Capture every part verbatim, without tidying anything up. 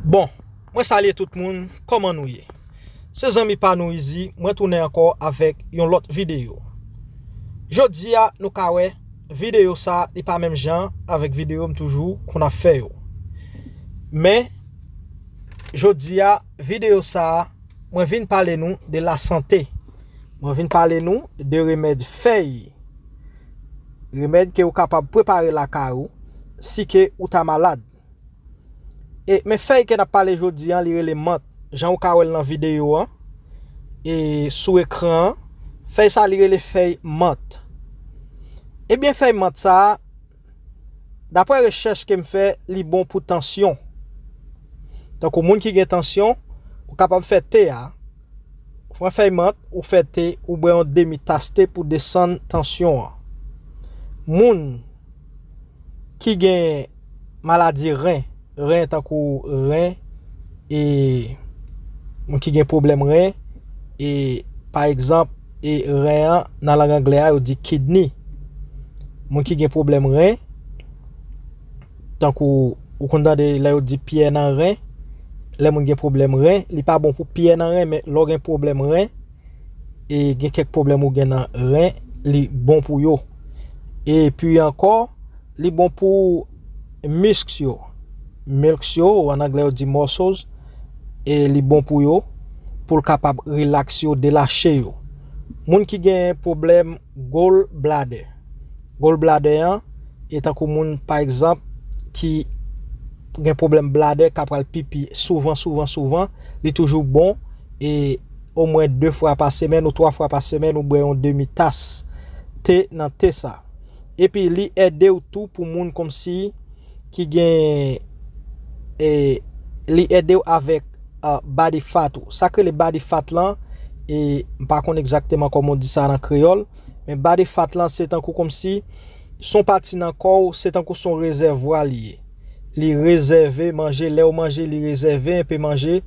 Bon, mwen salye tout moun, kòman nou ye? Se zanmi pa nou Izi, mwen tounen ankò avèk yon lòt videyo. Jodi a, nou ka wè, videyo sa, li pa menm jan avèk videyo m toujou konn ap fè yo. Men, jodi a, videyo sa, mwen vin pale nou de lasante. Mwen vin pale nou de remèd fèy. Remèd ke ou kapab prepare lakay ou, si ke ou ta malad. E, men fèy ke n ap pale jodi an, li rele mant. Jan ou ka wè l nan videyo an, e sou ekran an, fèy sa li rele fèy mant. Ebyen, fèy mant sa a, daprè rechèch ke m fè, li bon pou tansyon. Tankou moun ki gen tansyon, ou kapab fè te a, ou pran fèy mant, ou fè te, ou bwè yon demi tas te pou desann tansyon an. Moun ki gen maladi ren, ren tankou ren, e moun ki gen pwoblèm ren, e pa egzanp, e ren an, nan lang anglè a, yo di kidney. Moun ki gen pwoblèm ren, tankou ou konn tande lè yo di pyè nan ren, lè moun gen pwoblèm ren, li pa bon pou pyè nan ren, men lè w gen pwoblèm ren, e gen kèk pwoblèm ou gen nan ren, li bon pou yo. Epi ankò, li bon pou misk yo. Misk yo, an anglè yo di muscles, e li bon pou yo, pou l kapab rilaks yo, delache yo. Moun ki gen pwoblèm gallbladder. Gallbladder an, e tankou moun, pa egzanp, ki gen pwoblèm bladè, k ap pral pipi souvan, souvan, souvan, li toujou bon, e omwen de fwa pa semèn ou twa fwa pa semèn, ou bwè yon demi tas te nan te sa. Epi li ede w tou pou moun kòmsi ki gen, e, li ede w avèk, a, body fat ou. Sa k rele body fat lan, e m pa konn egzakteman kòman w di sa nan kreyòl, men body fat lan se tankou kòmsi se yon pati nan kò w, se tankou se yon rezèvwa li ye. Li rezève manje, lè w manje, li rezève enpe manje,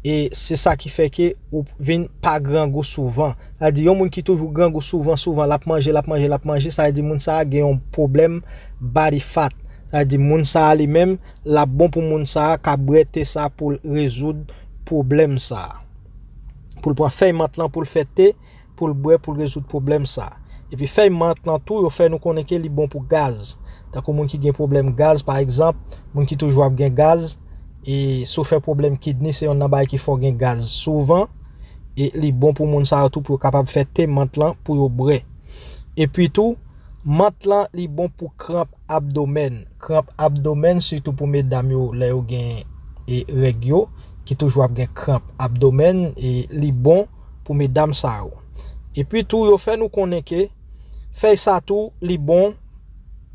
e se sa ki fè ke ou vin pa grangou souvan. Sa vle di, yon moun ki toujou grangou souvan, souvan, l ap manje, l ap manje, l ap manje, sa vle di moun sa a gen yon pwoblèm body fat. Sa vle di moun sa a li menm, l ap bon pou moun sa a ka bwè te sa pou l rezoud pwoblèm sa a. Pou l pran fèy mant lan pou l fè te, pou l bwè, pou l rezoud pwoblèm sa. Epi fèy mant lan tou, yo fè nou konnen ke li bon pou gaz. Tankou moun ki gen pwoblèm gaz, pa egzanp, moun ki toujou ap gen gaz, e si w fè pwoblèm kidney, se yonn nan bagay ki fè w gen gaz souvan, e li bon pou moun sa yo tou pou yo kapab fè te mant lan pou yo bwè. Epi tou, mant lan, li bon pou kranp abdomèn. Kranp abdomèn, sitou pou medam yo, lè yo gen, e, règ yo, ki toujou ap gen kranp abdomèn, e li bon pou medam sa yo. Epi tou, yo fè nou konnen ke fèy sa tou, li bon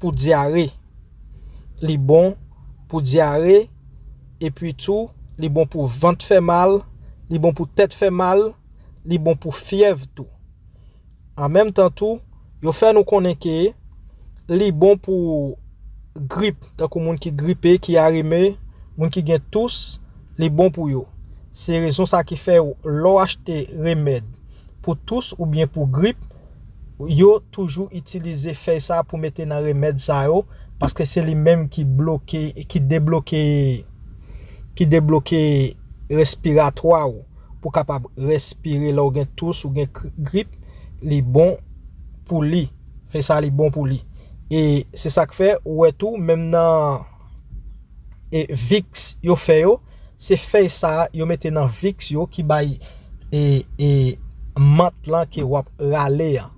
pou dyare. Li bon pou dyare, epi tou, li bon pou vant fè mal, li bon pou tèt fè mal, li bon pou fyèv tou. An menm tan tou, yo fè nou konnen ke li bon pou grip, tankou moun ki gripe, ki arime, moun ki gen tous, li bon pou yo. Se rezon sa ki fè lè w achte remèd pou tous oubyen pou grip, yo toujou itilize fèy sa pou mete nan remèd sa yo, paske se li menm ki bloke, ki debloke, ki debloke respiratwa w, pou kapab respire lè w gen tous, ou gen kri-, grip, li bon pou li. Fèy sa li bon pou li. E se sa k fè, ou wè tou, menm nan, e, Vicks yo fè yo, se fèy sa yo mete nan Vicks yo ki bay, e, e, mant lan ke w ap rale an.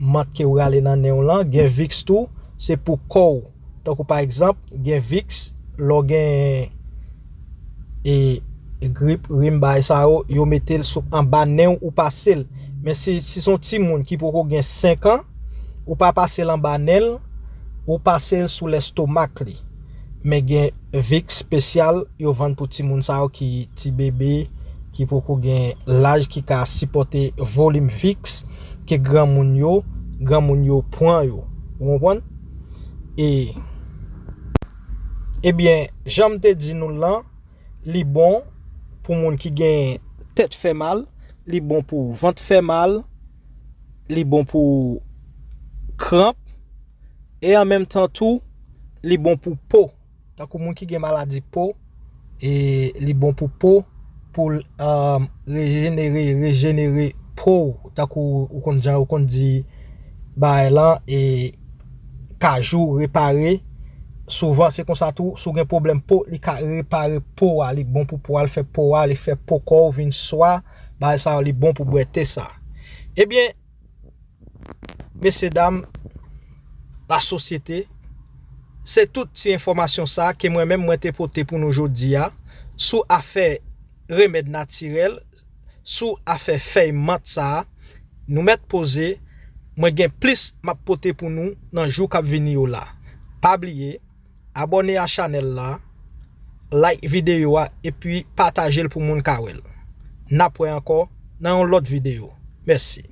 Mant ke w rale nan nen w lan, gen Vicks tou, se pou kò w. Tankou pa egzanp, gen Vicks, lè w gen, e, grip, rim, bagay sa yo, yo mete l sou anba nen w, ou pase l. Men si, si se yon timoun ki poko gen senk an, ou pa pase l anba nen l, ou pase l sou lestomak li. Men gen Vicks espesyal yo vann pou timoun sa yo ki ti bebe, ki poko gen laj ki ka sipòte volim Vicks ke granmoun yo, granmoun yo pran yo. Ou konprann? E, ebyen, jan m te di nou l lan, li bon pou moun ki gen tèt fè mal, li bon pou vant fè mal, li bon pou kranp, e an menm tan tou, li bon pou po. Tankou moun ki gen maladi po, e li bon pou po, pou l um, rejenere, rejenere po w, tankou ou konn jan ou konn di bagay lan, e kajou repare. Souvan se konsa tou, si w gen pwoblèm po, li ka repare po a, li bon pou po a, li fè po a, li fè po kò w vin swa, bagay sa yo li bon pou bwè te sa. Ebyen, mesye dam, lasosyete, se tout ti enfòmasyon sa ke mwen menm mwen te pote pou nou jodi a sou afè remèd natirèl, sou afè fèy mant sa a. Nou mèt poze, mwen gen plis m ap pote pou nou nan jou k ap vini yo la. Pa bliye, abòne a chanèl la, like videyo a epi pataje l pou moun ka wè l. N ap wè ankò nan yon lòt videyo. Mèsi.